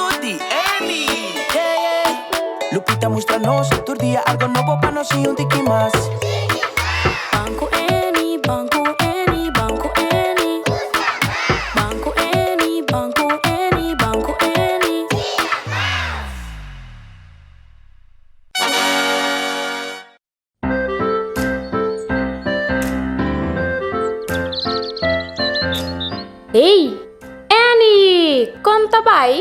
mundu di Annie. Yeah, yeah. Lupita mustra nos tur dia algo nobo pa nos siña un tiki mas. Ban ku Annie, ban ku Annie, ban ku Annie. Ban ku Annie, ban ku Annie, ban ku Annie. Hey, Annie, kon ta bai?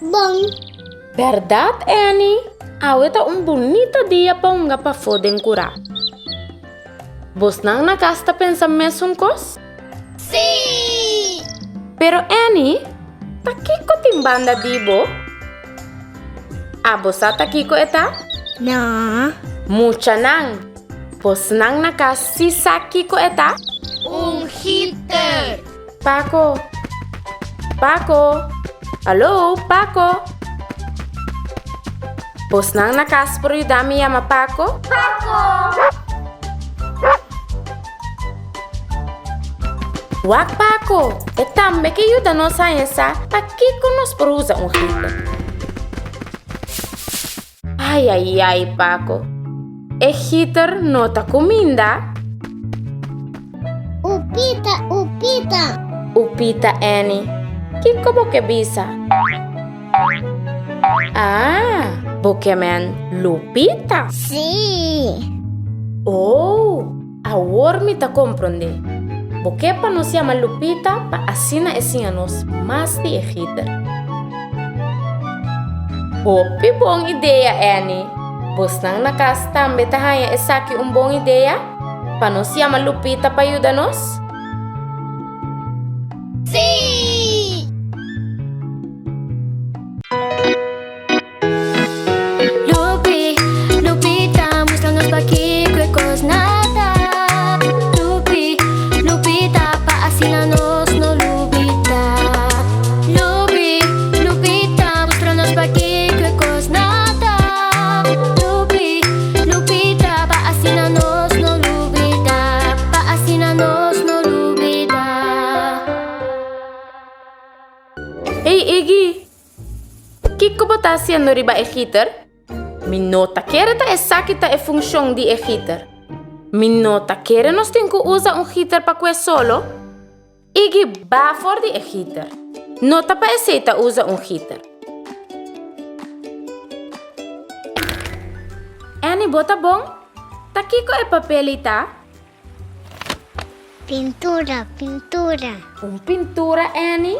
Bon. Bèrdat, Annie? Awe ta un bunita dia pa hunga pafó den kurá. Bosnan na kas ta pensa mesun kos? Sí! Pero Annie, ta kiko tin banda di bo? Abo sa ta kiko e ta? No. Muchanan, bosnan na kas si sa kiko e ta? Un heater. Paco. Paco. Hallo, Paco. Bosnan na kas por yuda mi yama Paco? Paco! Wak Paco, e tambe ke yuda nos haña sa pakiko nos por usa un heater. Ai ai ai Paco, e heater no ta kuminda? Upita, upita. Upita Annie, kiko bo ke bisa? Ah, bo ke men Lupita? Sí. Oh, Awor mi ta komprondé. Bo ke pa nos yama Lupita pa asina e siña nos mas di e giter. Hopi bon idea, Annie! Bosnan na kas tambe ta haña esaki un bon idea? Pa nos yama Lupita pa yuda nos? Sí! Lupi, Lupita, mustra nos pakiko e kos na ta. Lupi, Lupita, pa asina nos no lubida. Lupi, Lupita, mustra nos pakiko e kos na ta. Lupi, Lupita, pa asina nos no lubida. Pa asina nos no lubida. Hey Iggy! Kiko bo ta hasiendo riba e giter? Mi no ta kere ta esaki ta e funshon di e giter. Mi no ta kere nos tin ku usa un giter pa kue solo. Iggy ba for di e giter. No ta pa esei ta usa un giter. Annie bo ta bon? Ta kiko e papel ei ta? Pintura, pintura. Un pintura, Annie?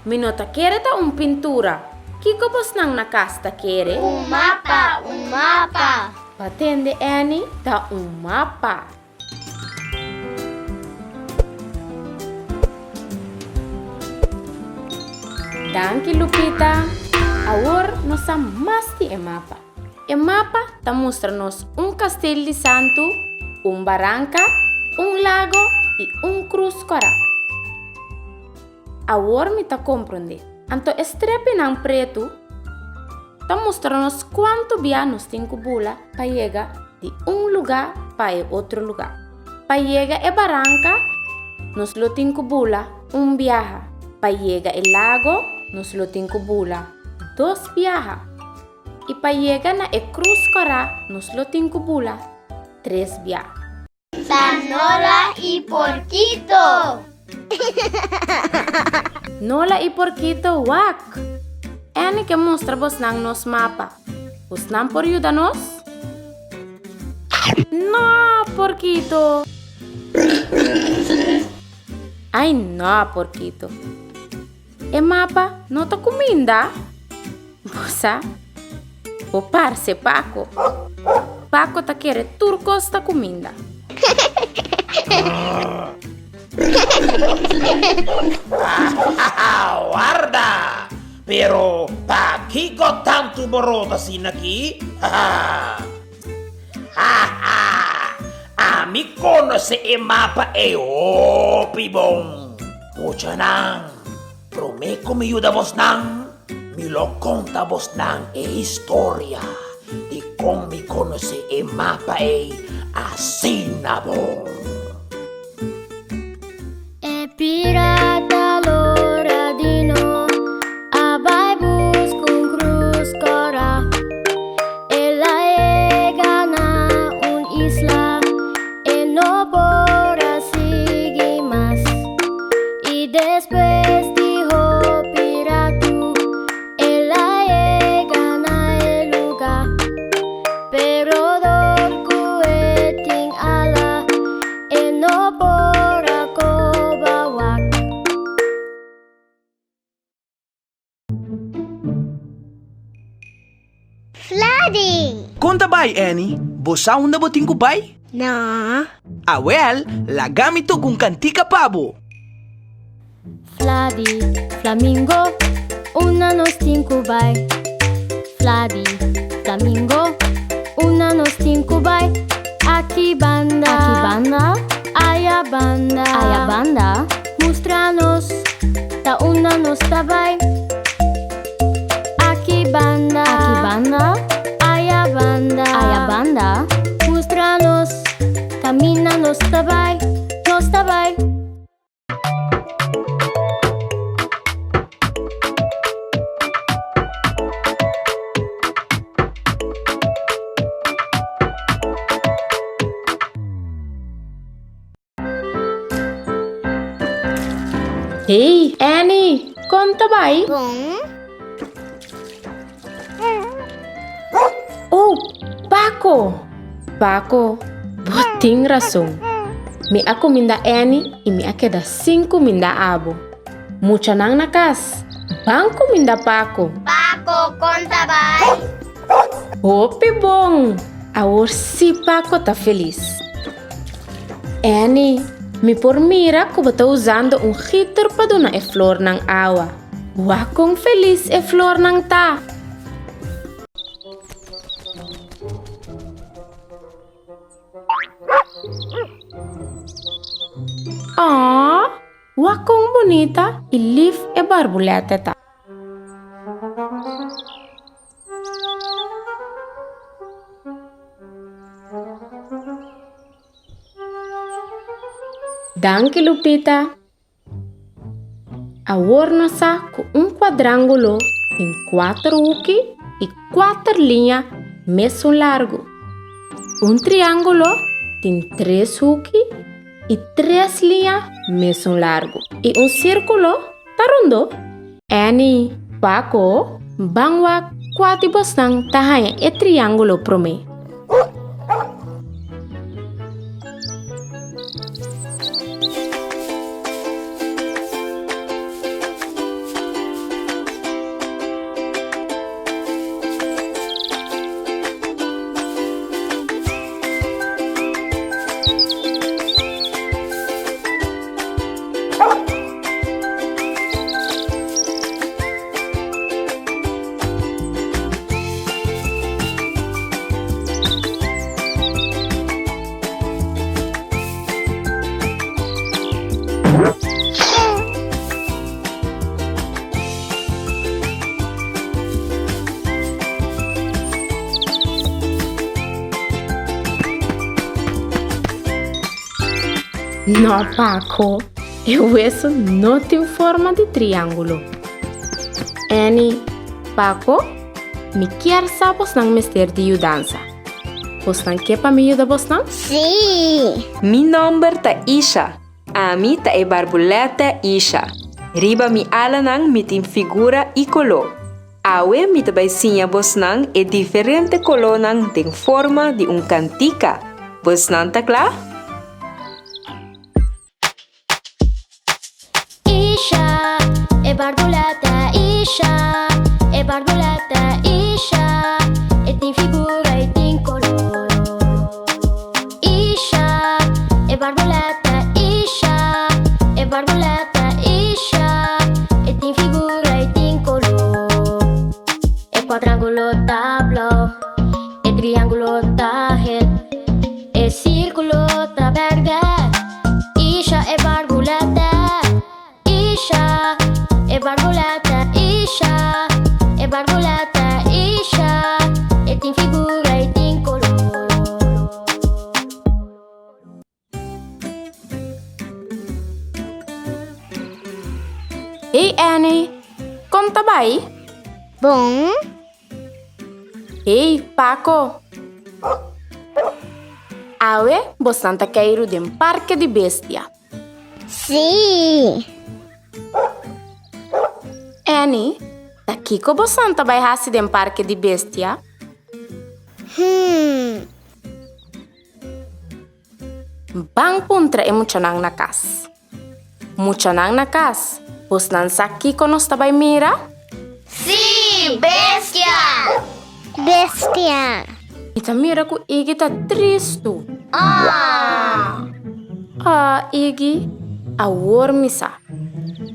Mi no ta kere ta un pintura. Kiko bosnan na kas ta kere? Un mapa, un mapa. Ba tende, Annie, ta un mapa. Danki, Lupita. Awor nos sa mas di e mapa. E mapa ta mustra nos un kastel di santu, un baranka, un lago i un krus kòrá. Awor mi ta komprondé. Anto e strepinan pretu ta mustra nos kuantu bia nos tin ku bula pa yega di un lugá pa e otro lugá. Pa yega e baranka, nos lo tin ku bula un biaha. Pa yega e lago, nos lo tin ku bula dos biaha. I pa yega na e krus kòrá nos lo tin ku bula tres bia. Ta Nola i Porkito! Nola i Porkito wak! Annie ke mustra bosnan nos mapa. Bosnan por yuda nos? No, Porkito! Ai no, Porkito! E mapa no ta kuminda? Bo sa, bo parse Paco. Paco ta kere tur kos ta kuminda. Warda! Pero pakiko tantu borota asina aki? Ami konosé e mapa ei hopi bon. Muchanan, promé ku mi yuda bosnan, mi lo konta bosnan e historia di kon mi konosé e mapa ei asina bon. E pirata Loradino a bai. Fladdy! Kon ta bai, Annie? Bo sa unda bo tin ku bai? No. Awel, laga mi toka un kantika pa bo. Fladdy, flamingo, unda nos tin ku bai? Fladdy, flamingo, unda nos tin ku bai? Aki banda, aki banda, aya banda, aya banda, mustra nos ta unda nos ta bai. Aki banda, aki banda, aya banda, aya banda, mustra nos kaminda nos ta bai, nos ta bai. Hey, Annie, kon ta bai? Bon. Oh, Paco! Paco, bo tin rason. Mi a kuminda Annie i mi a keda sin kuminda abo. Muchanan na kas, ban kuminda Paco. Paco, kon ta bai? Hopi bon! Awor sí Paco ta felis. Annie, mi por mira ku bo ta usando un giter pa duna e flornan awa. Wak kon felis e flornan ta! Aww, wak kon bunita i lif e barbulètè ta! Danki Lupita. Awor nos sa ku un kuadrángulo tin kuater huki i kuater liña mesun largu. Un triángulo tin tres huki i tres liña mesun largu. I un sírkulo ta rondó. Annie, Paco, ban wak kua di bosnan ta haña e triángulo promé. No, Paco, e weso no tin forma di triángulo. Annie, Paco, mi kier sa bosnan mester di yudansa. Bosnan ke pa mi yuda bosnan? Sí! Mi nòmber ta Isha. Ami ta e barbulètè Isha. Riba mi alanan mi tin figura i koló. Awe mi ta bai siña bosnan e diferente kolónan den forma di un kantika. Bosnan ta kla? Isha, e barbulètè Isha, e barbulètè Isha, e tin figura i tin koló. Isha, e barbulètè Isha, e barbulètè Isha, e tin figura i tin koló. E kuadrángulo ta blou, e triángulo ta hel, e sírkulo ta bèrdè. Isha, e barbulètè Isha, e barbulètè Isha, e barbulètè Isha, e tin figura i tin koló. Hey Annie, kon ta bai? Bon. Hey Paco. Awe bosnan ta keiru den parke di bestia. Sí. Annie, ta kiko bosan ta bai hasi den parke di bestia? Hmm. Ban puntra e muchanan na kas. Muchanan na kas, bosnan sa kiko nos ta bai mira? Sí, bestia! bestia. Mi ta mira ku Iggy ta tristu. Ah, Iggy, awor mi sa.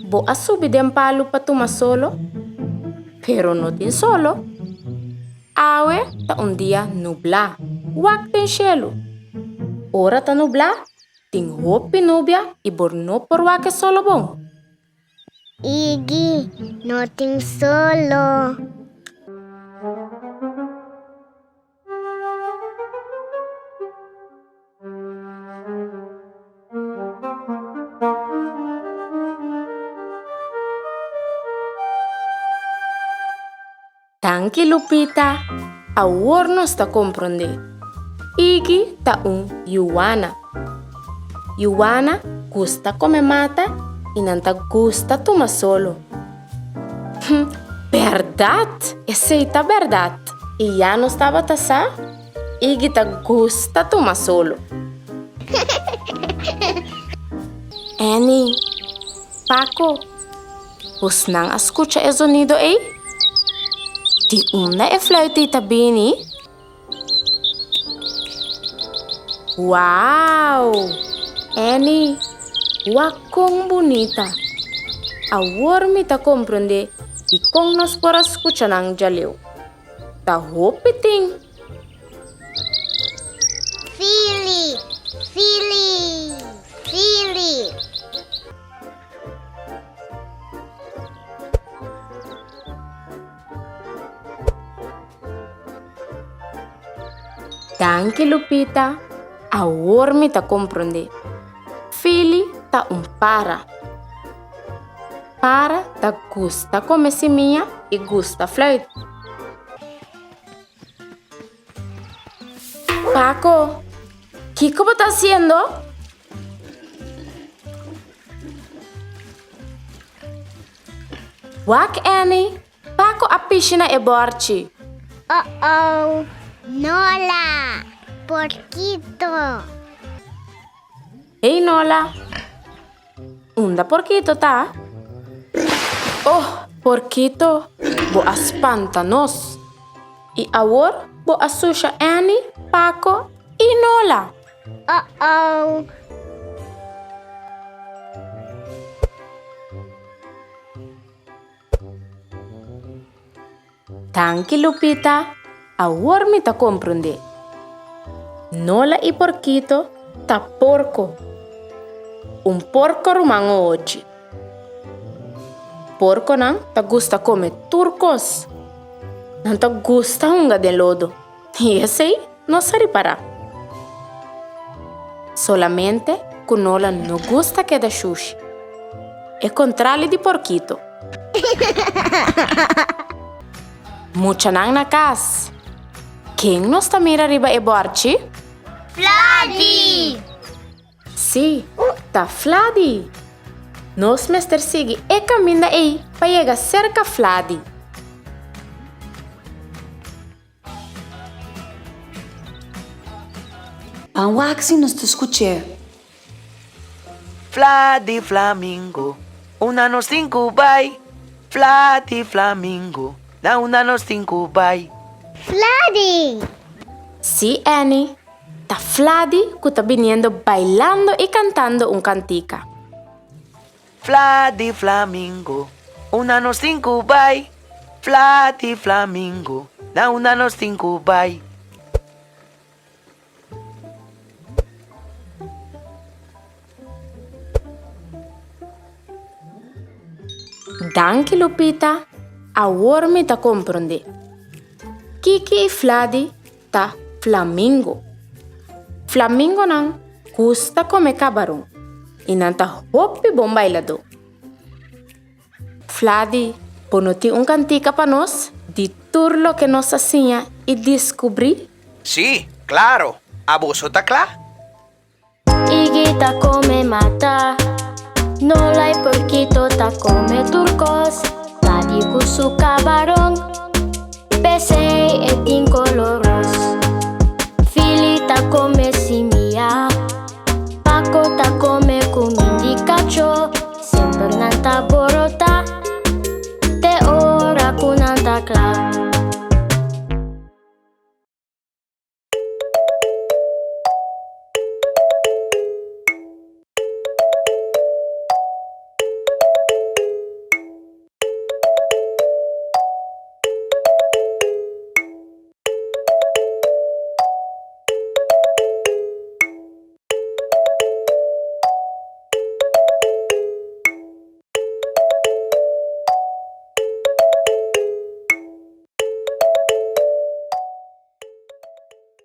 Bo a subi den palu pa tuma solo, pero no tin solo. Awe ta un dia nublá. Wak den shelu. Ora ta nublá, tin hopi nubia i bo no por wak e solo bon. Iggy, no tin solo. Danki Lupita, awor nos ta komprondé. Iggy ta un yuana. Yuana gusta kome mata i nan ta gusta tuma solo. Hm, bèrdat! Esei ta bèrdat! I ya nos tabata sa, Iggy ta gusta tuma solo. Annie, Paco, Bosnan a skucha e zonido ei? Di unda e fluit ei ta bini? Wow! Annie, wak kon bunita! Awor mi ta komprondé dikon nos por a skucha nan djaleu. Ta hopi tin! Fili, fili, fili. Danki Lupita, awor mi ta komprondé. Fili ta un para. Para ta gusta kome simia i gusta fluit. Paco, kiko bo ta hasiendo? Wak Annie, Paco a pishi na e borchi. Oh-oh, Nola, Porquito. Hey Nola, unda Porquito ta? Oh, Porquito, bo a spanta nos. I awor bo a susha Annie, Paco i Nola. Oh-oh. Danki Lupita, awor mi ta komprondé. Nola i Porkito ta porko. Un porko ruman ochi. Porkonan ta gusta kome tur kos. Nan ta gusta hunga den lodo. I esei no sa ripará. Solamente ku Nola no gusta keda shushi. E kontrali di Porkito. Muchanan na kas. Ken nos ta mira riba e bòrchi? Fladi! Sí, ta Fladi! Nos mester sigui e kaminda ei pa yega serka Fladi. Ban wak si nos ta skuch'é. Fla di flamingo, unda nos tin ku bai? Fla di flamingo, na unda nos tin ku bai? Fladi! Sí, Annie, ta Fladi ku ta biniendo bailando i kantando un kantika. Fla di flamingo, unda nos tin ku bai? Fla di flamingo, na unda nos tin ku bai? Danki Lupita, awor mi ta komprondé. Kiki i Fladi ta flamingo. Flamingonan gusta kome kabaron i nan ta hopi bon bailadó. Fladi, bo no tin un kantika pa nos di tur loke nos a siña i diskubrí? Sí, klaro! Aboso ta kla? Iggy ta come mata, Nola y Porquito ta come tur cos, Daddy cu su cabaron, P'esey e tin color.